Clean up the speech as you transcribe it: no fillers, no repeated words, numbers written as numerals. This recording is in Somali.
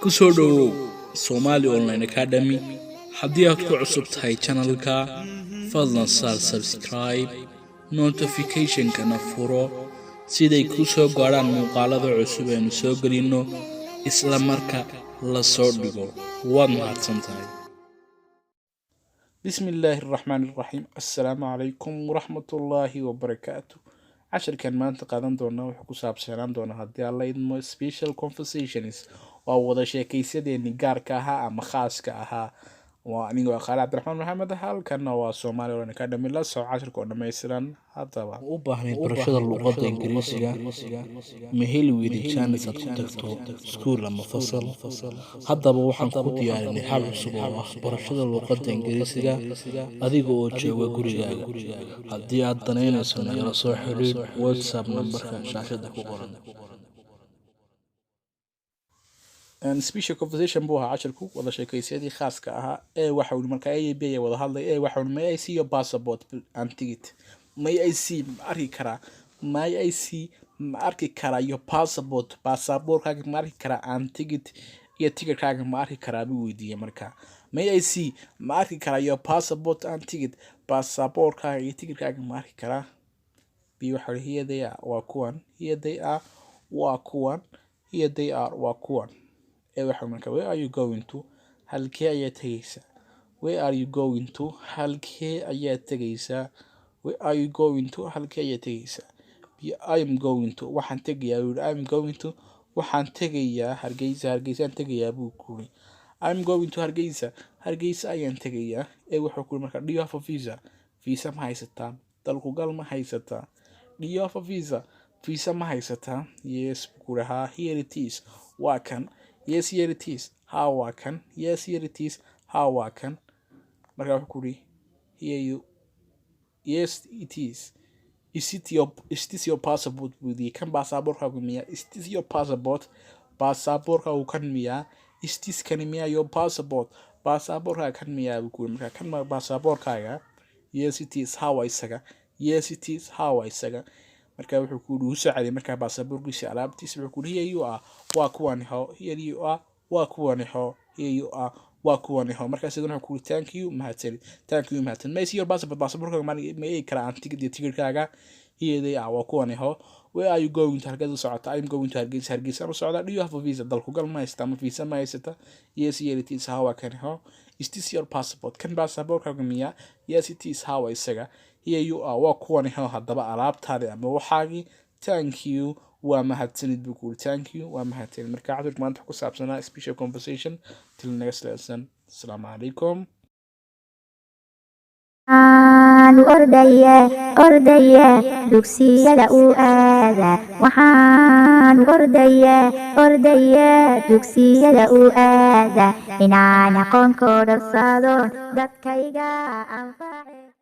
Ku soo dhowow Somali Online Academy. Haddii aad ku cusub tahay channelka, fadlan saar subscribe, notificationkana furo siday kuu soo gaadhaan muuqaalada cusub eenu soo gelinno isla marka la soo dhigo. Waad mahadsan tahay. Bismi illaahi araxmaani iraxiim. Assalaamu calaykum waraxmatullaahi wabarakaatu. Cashirkan maanta qaadan doona wuxuu ku saabsanaan doonaa, haddii Alla idmo, special conversations, waa wada sheekaysadeeni gaarka ahaa ama khaaska ahaa. Waa aniga, waa Qaali Cabdiraxmaan Maxamed, halkanna waa Somali Online Academy. La soco cashirka oo dhammaystiran haddaba. U baahnayd barashada luqadda Ingiriisiga? Ma heli weyday jaanis aad ku tagto iskuul ama fasal? Haddaba waxaan ku diyaarinay hab cusub oo ah barashada luqadda Ingiriisiga adiga oo jooga gurigaaga. Haddii aad danaynayso, nagala soo xiriir WhatsApp nambarka shaashada ku qoran. Special conversation buu ahaa cashirku, wada sheekaysyadii khaaska ahaa. Ee waxa uu markaa A B ayaa wada hadlay. Ee waxa uu: "May I see your passport and ticket?" May I see, ma arki karaa, may I see, ma arki karaa, your passport, baasaboorkaaga ma arki karaa, and ticket, iyo ticketkaaga ma arki karaa, buu weydiiyey. Markaa may I see, ma arki karaa, your passport and ticket, baasaboorkaaga iyo ticketkaaga ma arki karaa? B waxa uu: "Here they are," waa kuwan. Here they are, waa kuwan. Here they are, waa kuwan. Ee waxa marka: "Where are you going to?" Halkee ayaa tegaysaa? Where are you going to? Halkee ayaa tegaysaa? Where are you going to? Halkee ayaa tegaysaa? B: "I am going to," waxaan tegayaa buu yidhi. I am going to, waxaan tegayaa, Hargeysa, Hargeysaan tegayaa, buu ku yidhi. I am going to Hargeysa, Hargeysa ayaan tegayaa. Ee wuxuu ku yidhi marka: "Do you have a visa?" Visa ma haysataa? Dalku gal ma haysataa? Do you have a visa? Visa ma haysataa? "Yes," buu ku yidhi, haa. "Here it is," waa kan. Yes, here it is, haa, waa kan. Yes, here it is, haa, waa kan. Markaa wuxuu ku yidhi: "Here you, yes it is. Is this your passport?" buu yidhi. Kan baasaboorkaagu miyaa? Is this your passport? Baasaboorkaagu kan miyaa? Is this, kani miyaa, your passport, baasaboorkaaga kan miyaa, buu ku yidhi. Markaa kan ma baasaboorkaaga? Yes, it is, haa, waa isaga. Yes, it is, haa, waa isaga. Marka wuxuu ku yidhi, uu soo celiyay markaa baasaboorkiisa, alaabtiisa. Wuxuu ku yidhi: "Here you are," waa kuwani ho. Here you are, waa kuwani ho. Here you are, waa kuwani ho. Markaa sidana wuxuu ku yidhi: "Thank you," mahadsanid. Thank you, mahadsanid. May see your passport? Baasaboorkaaga ma eegi karaa? And ticket, iyo ticketkaaga. Here they are, waa kuwani ho. Where are you going to? Halkeed u socota? I'm going to Hargeysa, Hargeysa u socda. Do you have a visa? Dalku gal ma haysata ama visa ma haysata? Yes, here it is, haa, waa kani ho. Is this your passport? Kan baasaboorkaaga miyaa? Yes, it is, haa, waa isaga. Here you are, waa kuwani ho. Haddaba alaabtaadi ama waxaagii. Thank you, waa mahadsanid, buu ku yidhi. Thank you, waa mahadsanid. Marka cashirka maanta ku saabsanaa special conversation. Till next lesson, asalaamu calaykum. Waxaan ordaya, ordaya, dugsiyada u aada. Waxaan ordaya, ordaya, dugsiyada u aada, inaan aqoon korodhsado, dadkayga anface.